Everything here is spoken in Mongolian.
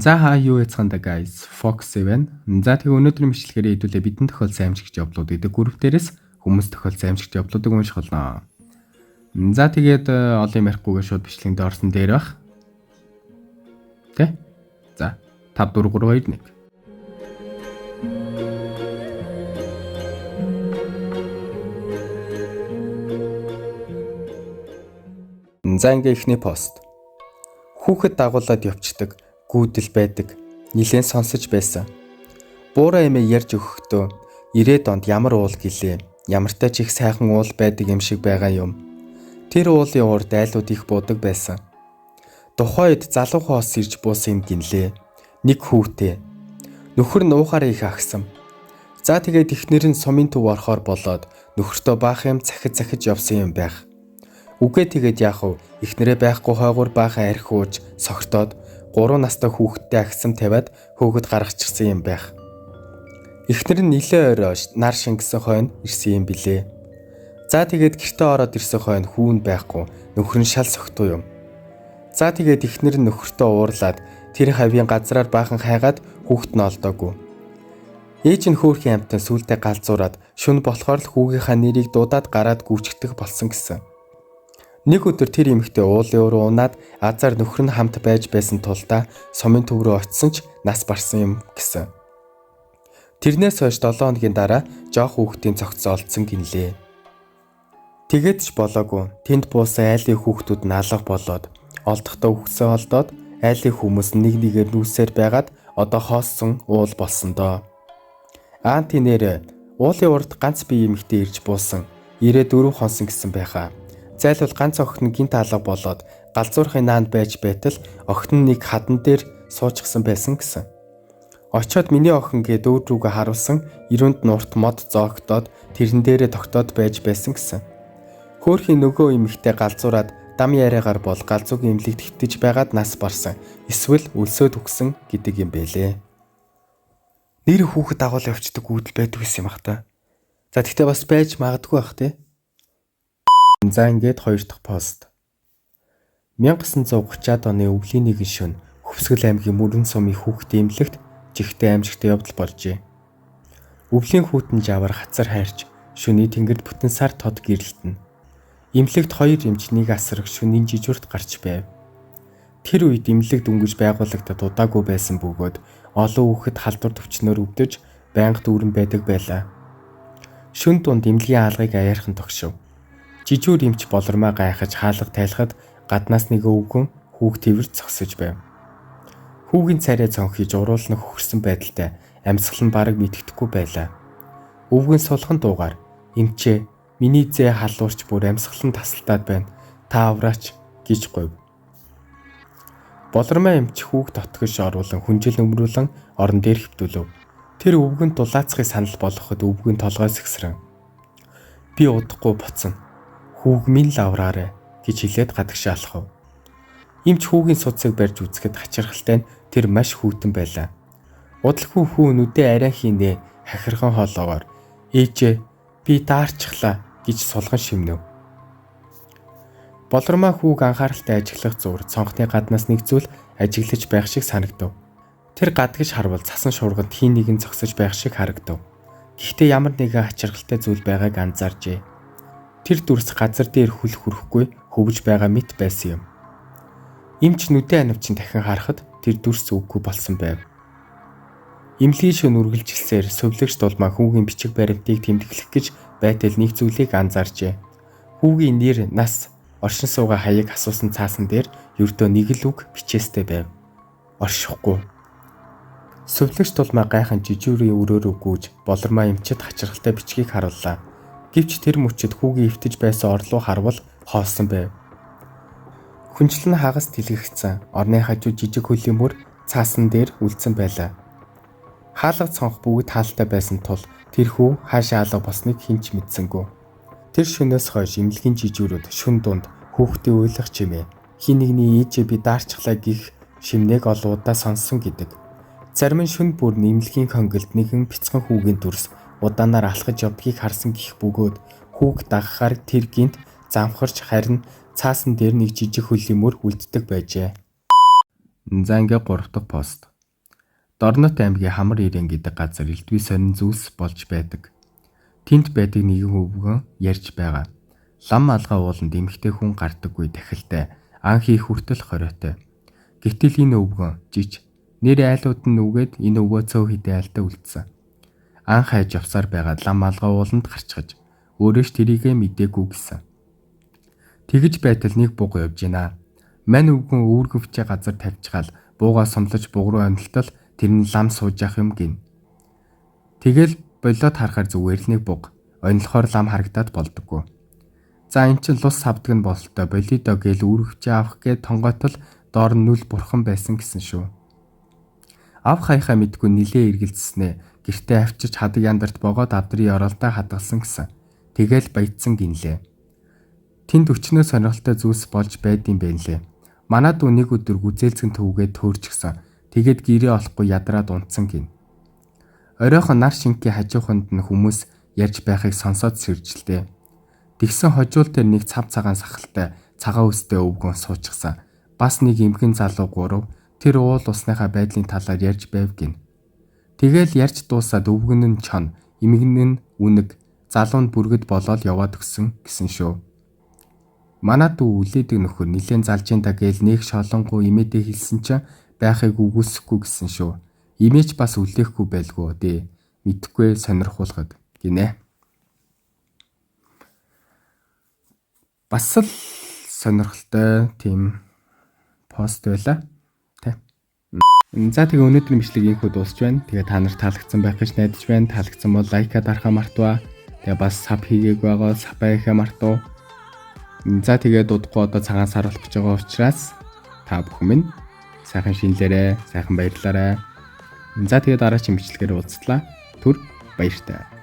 За хаа юу яцгаанда guys, Fox байна. За тэгээ өнөөдрийн бичлэгээр хэдүүлээ бидэнд тохиолдсон аимшигч явдлууд гэдэг групп дээрээс хүмүүс тохиолдсон аимшигч явдлуудыг унших болно. За тэгээд олон юм ярихгүйгээр шууд бичлэгэнд орсон дээр бах. Тэ? За 5 4 3 2 1. За ингээ эхний пост. Хүүхэд дагуулад явцдаг гүйдэл байдаг. Нилээн сонсож байсан. Буура эмээ ярьж өгөхдөө 90-ад онд ямар уул гэлээ. Ямартай ч их сайхан уул байдаг юм шиг байгаа юм. Тэр уулын урд айлууд их буудаг байсан. Тухайн үед залуу хоос ирж буусан юм гинлээ. Нэг хүүтэй. Нөхөр нь уухаараа их агсан. За тэгээд эхнэр нь сумын төв орохоор болоод нөхөртөө баах юм захиж захиж явсан юм байх. Үгээ тэгээд яах вэ? Эхнэрээ байхгүй хойгуур баахан архи ууж согтоод 3 настай хүүхэдтэй агсам тавиад хөөгд гаргачихсан юм байх. Эхнэр нь нилээ орой нар шингэсэн хойно ирсэн юм билээ. За тэгээд гэртээ ороод ирсэн хойно хүүн байхгүй, нөхөр нь шал согтуу юм. За тэгээд эхнэр нь нөхөртөө уурлаад тэр хавийн газраар баахан хайгаад хүүхэд нь олдоогүй. Ээж нь хөөрхөн амтан сүултээ галзуураад шүн болохоор л хүүгийнхаа нэрийг дуудаад гараад гүйцэгдэх болсон гэсэн. Нэг өдөр тэр эмэгтэй уулын уруу унаад азар нөхөр нь хамт байж байсан тулдаа сумын төв рүү очисон ч нас барсан юм гэсэн. Тэрнээс хойш 7 хоногийн дараа жоох хүүхдийн цогцоо олдсон гинлээ. Тэгээд ч болоогүй. Тэнд буусан айлын хүүхдүүд нь алга болоод олдохдоо үхсэн олдоод айлын хүмүүс нэг нэгээр нүүсээр байгаад одоо хооссон уул болсон доо. Аан тинээр уулын урд ганц бие эмэгтэй ирж буусан. 94 хонсон гэсэн байхаа. Зайлвал ганц охин нь гинт алга болоод галзуурхын наанд байж байтал охин нь нэг хадан дээр суучсан байсан гэсэн. Очоод миний охин гээд өөд рүүгээ харуулсан ирүүнд нь урт мод зоогтоод тэрэн дээрээ тогтоод байж байсан гэсэн. Хөөрхийн нөгөө эмэгтэй галзуураад дам яриагаар бол галзуугийн эмнэлэгт хэвтэж байгаад нас барсан. Эсвэл өлсөөд үхсэн гэдэг юм бэлээ. Нэр хүүхэд дагуул явцдаг гүйдэл байдаг гэсэн юм ах та. За тэгтээ бас байж магадгүй бах тий. За ингээд хоёр дахь пост. 1930-ад оны өвлийн нэгэн шөнө Хөвсгөл аймгийн Мөрөн сумын хүүхдийн эмнэлэгт жигтэй аимшигтэй явдал болжээ. Өвлийн хүйтэн жавар хацар хайрч шөний тэнгэрд бүтэн сар тод гэрэлтэнэ. Эмнэлэгт хоёр эмч нэг асраг шөнийн жижүүрт гарч байв. Тэр үед эмнэлэг дөнгөж байгуулагдаад удаагүй байсан бөгөөд олон хүүхэд халдвар төвчнөөр өвдөж байнга дүүрэн байдаг байлаа. Шөн дунд эмнэлгийн хаалгыг аяархан тогшив. Жижүүр эмч болормаа гайхаж хаалга тайлахад гаднаас нэг өвгөн хүүг тэрвэр зогсож байв. Хүүгийн царай цонхиж уруулна хөхөрсөн байдалтай амьсгал нь бараг мэддэхгүй байлаа. Өвгөн сулхан дуугаар "Эмчээ, миний зээ халуурч бүр амьсгал нь тасалтаад байна. Та авраач" гэж гуйв. Болормоо эмч хүүг дотгош оруулан хүнжил нөмрүүлэн орон дээр хэвтүүлв. Тэр өвгөн дулаацхыг санал болгоход өвгөн толгой сэгсрэн. "Би удахгүй буцна. Хүүг минь л авраарай" гэж хэлээд гадагшаа алхав. Эмч хүүгийн судсыг барьж үзэхэд хачирхалтай нь тэр маш хүйтэн байлаа. Удалгүй хүү нүдээ арай хийнэ хахирхан хоолоогоор "Ээжээ, би даарчглаа" гэж сулган шимнэв. Болормоо хүүг анхааралтай ажиглах зуур цонхны гаднаас нэг зүйл ажиглаж байх шиг санагдав. Тэр гадагш харвал цасан шуурганд хин нэгэн зогсож байх шиг харагдав. Гэхдээ ямар нэгэн хачирхалтай зүйл байгааг анзаарчээ. Тэр дүрс газар дээр хөл хүрэхгүй хөвж байгаа мэт байсан юм. Эмч нүдэн анивчин дахин харахад тэр дүрс үггүй болсон байв. Эмнэлгийн шөнө үргэлжилсээр сувилагч дулмаа хүүгийн бичиг баримтыг тэмдэглэх гэж байтал нэг зүйлийг анзаарчээ. Хүүгийн нэр, нас, оршин суугаа хаяг асуусан цаасан дээр ердөө нэг л үг бичээстэй байв. Оршихгүй. Сувилагч дулмаа гайхан жижүүрийн өрөөрөө гүйж болормоо эмчэд хачирхалтай бичгийг харууллаа. Гэвч тэр мөчид хүүгийн эвтэж байсан орлоо харвал хоосон байв. Хүнжил нь хагас тэлгэгдсэн. Орны хажуу жижиг хөлийн мөр цаасан дээр үлдсэн байлаа. Хаалга цонх бүгд хаалтай байсан тул тэр хүү хаашаа алга болсныг хэн ч мэдсэнгүй. Тэр шөнөөс хойш эмнэлгийн жижүүрүүд шөн дунд хүүхдийн уйлах чимээ, хин нэгний ээжээ би даарчглаа гих шимнэг олон удаа сонссон гэдэг. Зарим нь шөн бүр эмнэлгийн хонголд нэгэн бяцхан хүүгийн дүрс удаанаар алхаж явдгийг харсан гих бөгөөд хүүг дагахаар тэр гинт замхарч харин цаасан дээр нэг жижиг хөлийн мөр үлддэг байжээ. За ингээ 3 дахь пост. Дорнот аймгийн Хамар Ирээн гэдэг газар элдвийн сонин зүйлс болж байдаг. Тэнд байдаг нэгэн өвгөн ярьж байгаа. Лам алгаа ууланд эмэгтэй хүн гардаггүй тахилтай, ан хийх хүртэл хориотой. Гэтэл энэ өвгөн жиж нэр айлууд нь нүгээд энэ өвөө цөө хэдэн айлтай үлдсэн. Ан хайж явсаар байгаа лам алгаа ууланд гарчхаж өөрөө ч тэрийгэ мдээгүй гэсэн. Тэгэж байтал нэг буг явж гинэ. Мань өвгөн үүргэвчээ газар тавьчихаал буугаа сумлаж буг руу онилтол тэр нь лам сууж явах юм гин. Тэгэл болиод харахаар зүгээр л нэг буг. Онилохоор лам харагдаад болдоггүй. За эн чинь лус савдаг нь бололтой болидо гээл үүргэвчээ авах гээд тонгойтол доор нь нүл бурхан байсан гэсэн шүү. Авах хаяхаа мэдгүй нилээ эргэлзснээ гэртээ авчиж хадаг яндарт богоод авдрын оролдоо хадгалсан гэсэн. Тэгэл баядсан гинлээ. Тэнд өчнөө сонирхолтой зүйлс болж байдсан байх лээ. Манай дүү нэг өдөр гүзээлзгэн төвгээд төөрчихсөн. Тэгээд гэрээ олохгүй ядраад унтсан гин. Оройхон нар шинкийн хажууханд нь хүмүүс ярьж байхыг сонсоод сэржилтээ. Тэгсэн хожуул дээр нэг цав цагаан сахалтай цагаан үстэй өвгөн суучихсан. Бас нэг эмгэн залуу гурав тэр уул усныхаа байдлын талаар ярьж байв гин. Тэгэл ярьж дуусаад өвгөн нь чон, эмгэн нь үнэг, залуу нь бүргэд болоод яваад өгсөн гэсэн шүү. Манай дүү үлээдэг нөхөр нилээн залжин та гээл нэг шолонгуу имээдээ хэлсэн чинь байхыг үгүйсэхгүй гэсэн шүү. Имээч бас үлээхгүй байлгүй дээ. Мэдхгүй сонирхуулахад гинэ. Бас л сонирхолтой тийм пост байла. Тэ. За тэгээ өнөөдрийн бичлэг ийхүү дуусч байна. Тэгээ та нарт таалагдсан байх гэж найдаж байна. Таалагдсан бол лайка дарахаа мартваа. Тэгээ бас саб хийгээгүй байгаа саб хийхээ мартав. За тэгээд удахгүй одоо цагаан сар болох гэж байгаа учраас та бүхэн минь сайхан шинэлээрэй, сайхан баярлаарай. За тэгээд дараагийн бичлэгээр уулзлаа. Түр баяртай.